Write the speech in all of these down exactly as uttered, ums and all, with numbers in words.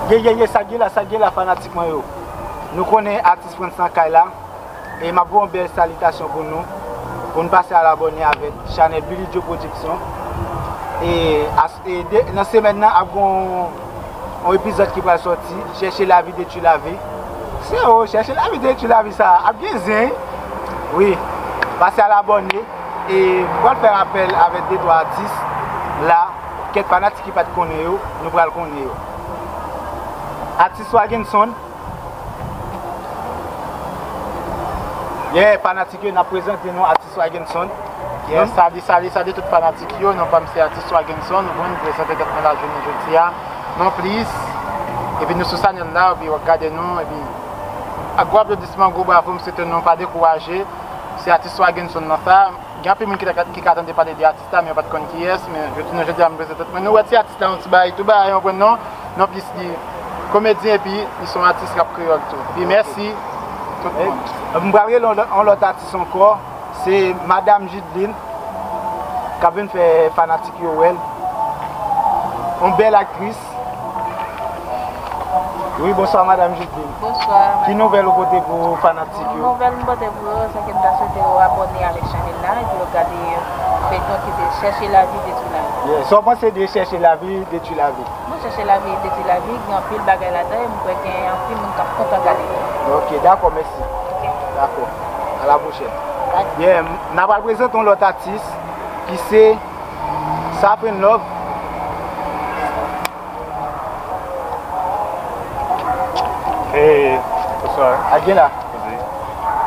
Ye, ye, ye, sa k gen la, sa k gen la, fanatik mwen yo. Nou konnen atis Frantz nan kay la. E m ap voye yon bèl salitasyon pou nou. Pou n pase al abòne avèk chanèl Billy Joe Production. E, as, e de, nan semèn nan, ap gen yon, yon epizòd ki pral sòti. Chèche lavi, detwi lavi. Se o, chèche lavi, detwi lavi sa. Ap gen zen. Wi. Pase al abòne. E m pral fè rapèl avèk de twa atis la. Kèk fanatik ki pa t konnen yo, nou pral konnen yo. Atis Wagenson. Yeah, fanatik yo, n ap prezante nou atis Wagenson. Yeah, sali, sali, sali tout fanatik yo. Non pa m se atis Wagenson. Nou konn prezante tèt mwen la jounen jodi a. Non plis. Epi nou sou chanèl la, epi w ap gade nou, epi ak gwo aplodisman, gwo bravo, m swete nou pa dekouraje. Se atis Wagenson nan sa. Gen anpil moun ki ta ka, ki ka tande pale de atis la, men yo pa t konn kiyès, men jodi, nan jodi a, m prezante tèt mwen. Nou wè ti atis la, yon ti bagay tou bagay, yon pwen non, non plis li komedyen, epi li se yon atis rap kreyòl tou. Epi mèsi tout moun. M pral rele yon lòt, yon lòt atis ankò, se Madam Judeline, k ap vin fè fanatik yo wè l. Yon bèl aktris. Wi, bonswa, Madam Judeline. Bonswa. Ki nouvèl ou pote pou fanatik yo? Nouvèl m pote pou yo, se ke m ta swete yo abòne avèk chanèl la, epi yo gade feyton ki se Chèche lavi, detwi lavi. Yeah. Sa w panse de Chèche lavi, detwi lavi? Bon, Chèche lavi, detwi lavi, gen anpil bagay ladan, e m kwè gen anpil moun k ap kontan gade li. Ok, dakò, mèsi. Ok. Dakò. A la pwochèn. Bye. Yeah, n a pral prezante yon lòt atis ki se Safren Love. Hey, bonswa. Ak gen la. Koze.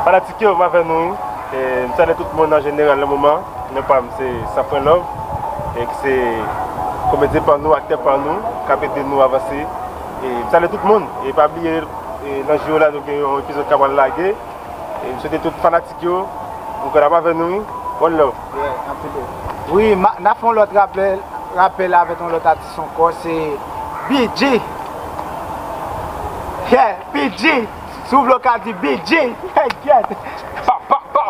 Fanatik yo, m avè nou, wi. E, m salye tout moun an jeneral nan moman. Non pa m se Safren Love. E ki se komedyen pa nou, aktè pa nou, k ap ede nou avanse. E, m salye tout moun. E pa bliye, e, nan jou yo la, nou gen yon epizòd k ap pral lage. E m swete tout fanatik yo, nou konn ap avè nou, wi. One love. Yeah, anpil love. Wi, ma, n ap fè yon lòt rapèl, rapèl avèk yon lòt atis ankò, se B G. Yeah, B G. Si w vle w ka di B G. Hey, get. Pa, pa, pa.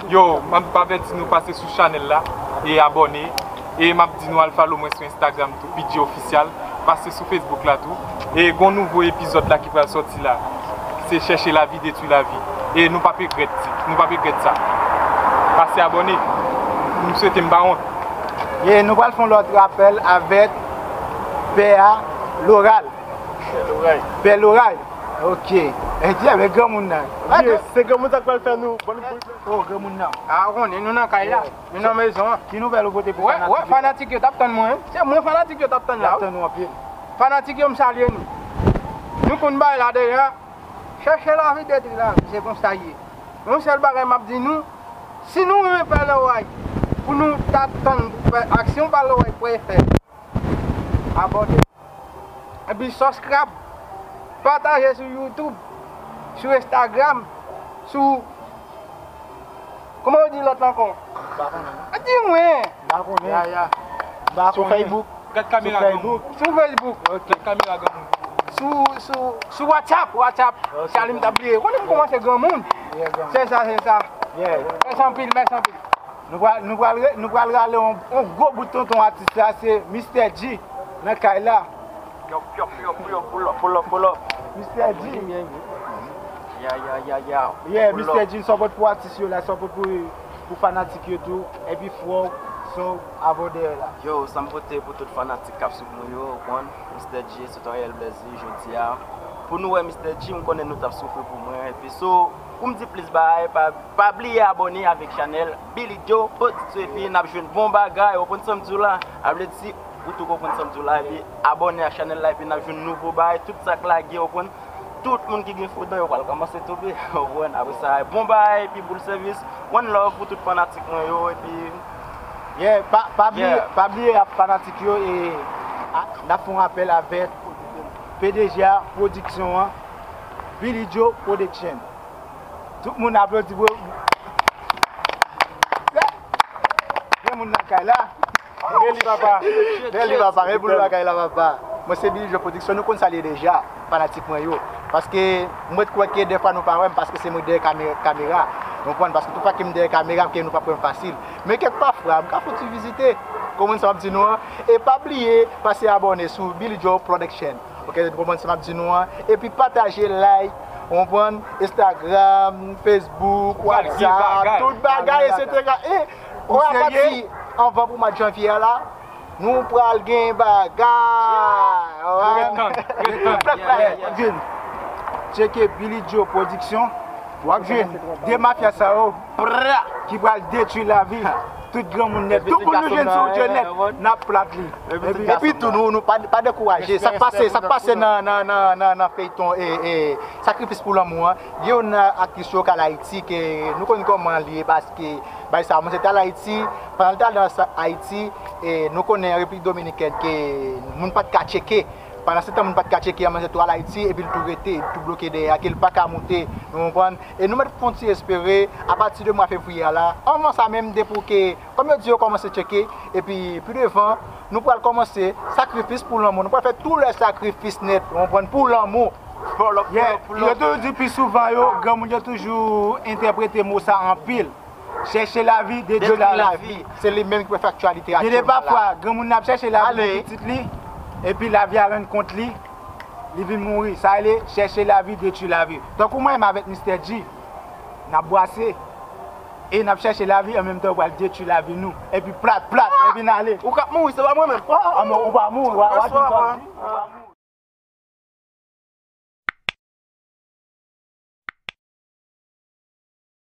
Yo, m ap avèti nou pase sou chanèl la e abòne. E m ap di nou al follow mwen sou Instagram tou, B G Official. Pase sou Facebook la tou. E gon nouvo epizòd la ki pral sòti la. Se Chèche lavi, detwi lavi. E nou p ap regrèt, nou p ap regrèt sa. Pase abòne. M swete m pa wont. E nou pral fè yon lòt rapèl avèk pè a, Loral. Pè Loray. Pè Loray. Ok. E di, men granmoun nan. Vye, se granmoun sa k pral fè nou. Bon, oh, granmoun nan. A, ou konnen, nou nan kay la. Nou nan mezon an. Ki nouvèl ou pote pou fanatik yo? Wè, wè, fanatik yo t ap tann mwen, wi. Se mwen fanatik yo t ap tann la, wi. Y ap tann ou anpil. Fanatik yo, m salye nou. Nou konn bagay la deja. Chèche lavi, detwi lavi, se konsa l ye. Yon sèl bagay m ap di nou, si nou renmen pè Loray, pou nou ta tann pou fè aksyon pa Loray pou fè. Abòne. Epi subscribe, pataje sou YouTube, sou Instagram, sou, kòman yo di lòt la ankò? M pa konnen. A, di mwen. M pa konnen. Ya, ya. M pa konnen. Sou Facebook. Gad kamera, sou Facebook. Sou Facebook. Ok. Gad kamera, granmoun. Sou, sou, sou WhatsApp, WhatsApp. Ok. Salim ta bliye. Konnen m kòmanse granmoun. Yeah, granmoun. Se sa, se sa. Yeah. Mèsi anpil, mèsi anpil. Nou pral, nou pral re-, nou pral rale yon, yon gwo bout tonton atis la, se Mister G nan kay la. Yo, yo, yo, yo, pull up, pull up, pull up. Mister G. Ya, ya, ya, ya. Yeah, pull up. Mister G, sa w pot pou atis yo la, sa w pot pou, pou fanatik yo tou, epi frè w, so, avè w dèyè la. Yo, sa m pote pou tout fanatik k ap swiv nou yo, ou konn, Mister G, Tutoriel Blazy, jodi a. Pou nou wè Mister G, m konnen nou t ap soufri pou mwen, epi so, pou m di plis bagay, pa Pa bliye abòne avèk chanèl Billy Joe Production epi n ap jwenn bon bagay. Ou konprann sa m di w la? A vle di, ou tou konprann sa m di w la, epi abòne ak chanèl la, epi n ap jwenn nouvo bagay. Tout sa k lage, ou konprann? Tout moun ki gen fo dan yo pral kòmanse tonbe. Ou konprann? Apre sa, bon bagay, epi boul sèvis. One love pou tout fanatik mwen yo, epi Yeah, pa, pa bliye, yeah, pa bliye ap fanatik yo, e, a, n ap fè yon apèl avèk P D G a pwodiksyon an, Billy Joe Production. Tout moun aplodi pou yo. Gen moun nan kay la. Bèl li papa. Bèl li papa. Men pou l lakay la papa. Mwen se Billy Joe Production, nou konn sa l ye deja, fanatik mwen yo. Paske mwen t kwè ke dèfwa nou pa wè m paske se mwen dèyè kame-, kamera. Ou konprann? Paske tout fwa ke m dèyè kamera, ke nou p ap wè m fasil. Men kèk pafwa, m ka fouti vizite. Konprann sa m ap di nou an? E pa bliye, pase abòne sou Billy Joe Production. Ok, nou konprann sa m ap di nou an. Epi pataje, like, ou konprann, Instagram, Facebook, WhatsApp, tout bagay, etsetera. E, ou a pati, anvan pou mwa janvye a la, nou pral gen bagay. Tcheke Billy Joe Production. W ap jwenn de mafya sa yo ki pral detwi lavi tout granmoun nèt. Tout moun nou jwenn sou entènèt, n ap plat li. Epi tou, nou, nou pa, pa dekouraje. Sa k pase, sa k pase nan, nan, nan, nan, nan feyton e, e Sakrifis pou lanmou an, gen youn nan aktris yo k al Ayiti, ke nou konn kòman l ye, paske bay sa, manzè te al Ayiti, pandan l te al nan sa-, Ayiti, e nou konnen an Repiblik Dominikèn ke moun pa t ka tcheke. Pandan se tan moun pa t ka tcheke an, manzè tou al Ayiti, epi l tou rete, l tou bloke dèyè a, ke l pa ka moute, nou konprann? E nou mèt fè yon ti espere, apati de mwa fevriye a la, anvan sa menm, depi ke, kòm yo di, yo kòmanse tcheke, epi pi devan, nou pral kòmanse Sakrifis pou lanmou, nou pral fè tout lè sakrifis nèt, ou konprann, pou lanmou. Yeah, yo toujou di pi souvan yo, granmoun yo toujou entèprete mo sa anpil. Chèche lavi, detwi lavi. Se li menm ki pral fè aktyalite a. Gen de pafwa, granmoun nan ap chèche lavi pou pitit li, epi lavi a rann kont li, li vin mouri. Sa rele chèche lavi, detwi lavi. Tankou mwen menm avèk Mistè G, n ap bwase, e n ap chèche lavi, an menm tan yo pral detwi lavi nou. Epi plat, plat, epi n ale. Ou k ap mouri, se pa mwen menm. Ou pa mouri, w ap vin kòm.